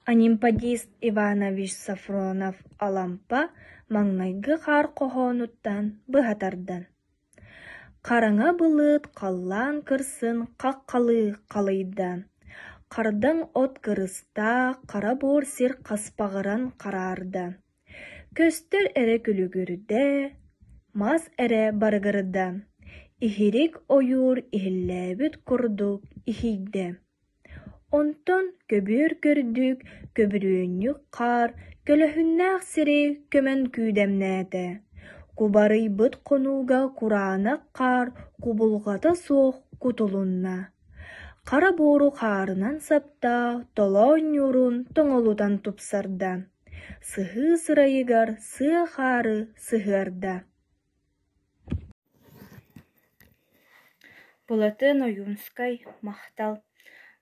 Анемподист Иванович Софронов Алампа маҥнайгы хаар хоһоонуттан быһа тардан: Хараҥа былыт халлаан кырсын хаххалыы халыйда, хардаҥ от кырыстаах хара буор сир хаспаҕыран хараарда, көстөр эрэ күлүгүрдэ, мас эрэ барыгырда, иһирик ойуур иһиллээбит курдук иһийдэ Онтон көбүөр көрдүк, көбүрүөнньүк хаар көлөһүннээх сири көмөн күүдэмнээтэ, кубарыйбыт хонууга кураанах хаар кубулҕата суох кутулунна, хара буору хаарынан сапта, толоон ньуурун тоҥолутан тупсарда, сыһыы сырайыгар сыа хаары сыһыарда. Былатыан Ойуунускай, махтал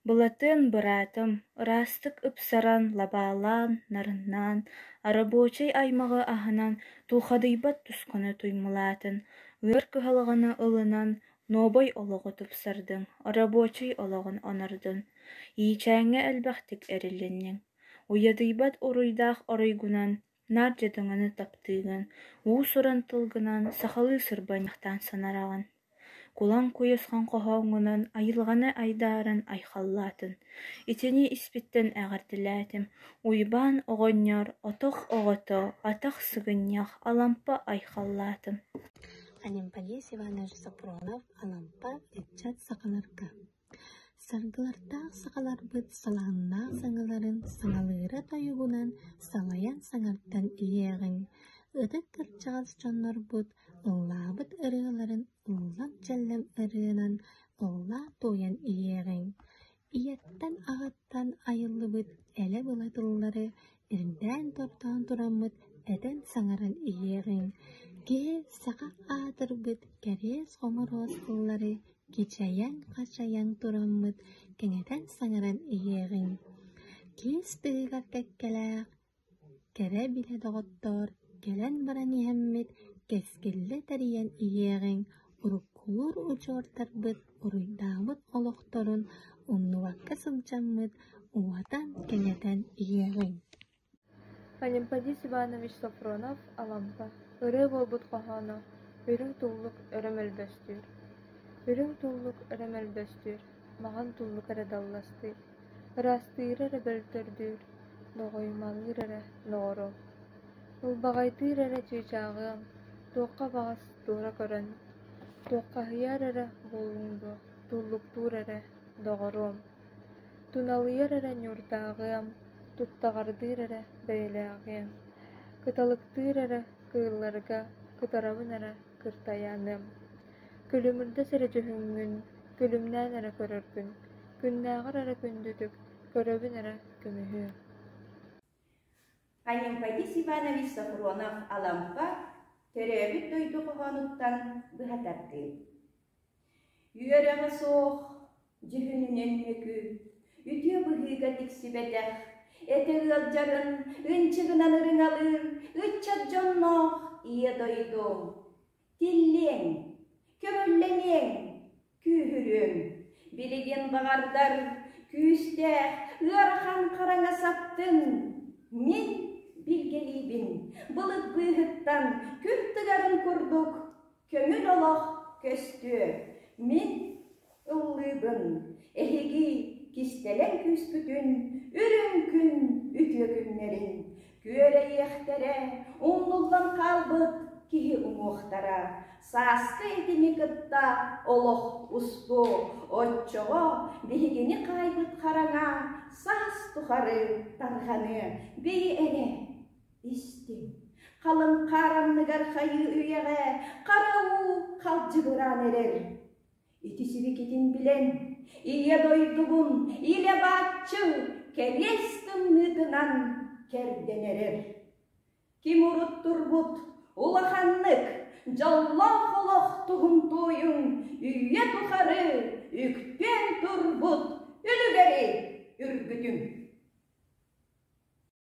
Былатыан быраатым, ыраастык ыпсаран, лабаалаан, нарыннаан, оробуочай аймаҕы аһынан, тулхадыйбат тускуну туймалаатын, ыар кыһалҕаны ылынан, нобай олоҕу тупсардыҥ, оробуочай олоҕун онордун, иичээҥҥэ элбэхтик эрилинниҥ, уйадыйбат уруйдаах оройгунан Наар дьадаҥыны таптыыгын, уус-уран тылгынан сахалыы сырбанньахтаан санараҕын, кулан куйусхан хоһооҥҥунан айылҕаны айдааран айхаллаатын, итини испиттэн эҕэрдэлээтим, Уйбаан оҕонньор отох оҕото, атах сыгынньах Алампа айхаллаатым Анемподист Иванович Софронов Алампа ыччат сахаларга Саргылардаах сахаларбыт салаһыннаах саҥаларын саҥалыыра тойугунан салайан саҥардан иһиэҕиҥ, ытык кырдьаҕас дьоннорбут ыллаабыт ырыаларын ыллам-чэллэм ырыанан ыллаан-туойан иһиэҕиҥ, ийэттэн-аҕаттан айыллыбыт элэ-была тыллары ирдээн-тордоон тураммыт этэн-саҥаран иһиэҕиҥ, киһи саха аатырбыт кэриэс-хомуруос тыллары кичэйэн-хачайан тураммыт кэҥэтэн саҥаран иһиэҕиҥ, киис тыһыгар кэккэлээх, кэрэ билэ доҕоттоор, кэлэн-баран иһэммит, кэскиллэ тэрийэн иһиэҕиҥ, уруккулуур удьуордарбыт уруйдаабыт олохторун умнубакка сылдьаммыт, уһатан-кэҥэтэн иһиэҕиҥ. Анемподист Иванович Софронов Алампа ырыа буолбут хоһооно «Үрүҥ туллук өрө мөлбөстүүр, үрүҥ туллук өрө мөлбөстүүр, маҕан туллук эрэ далластыыр, ыраастыыра эрэ бөлтөрдүүр, доҕойумалыыр эрэ доҕоруом, ылбаҕайдыыр эрэ чыычааҕыам, туохха баҕас туора көрөн, туоххаһыйар эрэ буоллуҥ дуо, туллуктуур эрэ доҕоруом, туналыйар эрэ ньуурдааҕыам, туттаҕардыыр эрэ бэйэлээҕиэм, кыталыктыыр эрэ кыылларга кытарабын эрэ кыртайааныам, күлүмүрдэс эрэ дьүһүҥҥүн күлүмнээн эрэ көрөргүн, күннээҕэр эрэ күндүтүк көрөбүн эрэ көмүһүө Анемподист Иванович Софронов Алампа төрөөбүт дойду хоһоонуттан быһа тардыы. Үөрэҕэ суох, дьүһүнүнэн мөкү, үтүө быһыыга тиксибэтэх, этэ ыалдьарын ынчыгынан ырыҥалыыр ыччат дьонноох Ийэ дойду. Тиллиэҥ, көҥүллэниэҥ, күүһүрүөҥ. Билигин баҕардар күүстээх, ыарахан хараҥа саптын. Мин билгэлиибин, былыт быыһыттан күн тыгарын курдук Көҥүл олох көстүө, мин ыллыыбын, эһиги кистэлэҥ күүскүтүн, үрүҥ күн үтүө күннэрин күөрэйиэхтэрэ, умнуллан хаалбыт киһи уҥуохтара, сааскы итини кытта олох устуо, оччоҕо биһигини хаайбыт хараҥа саас тухары тарҕаныа, бэйи эрэ Истиҥ, халыҥ хаар анныгар хайыы үйэҕэ хара уу халдьыгыраан эрэр. Ити сибикитин билэн, Ийэ дойдубун илэ бааччы кэриэс тымныытынан кэрдэн эрэр. Ким урут турбут улаханнык дьоллоох олох туһун туойуҥ үйэ тухары үктүөн турбут үлүгэри үргүтүҥ.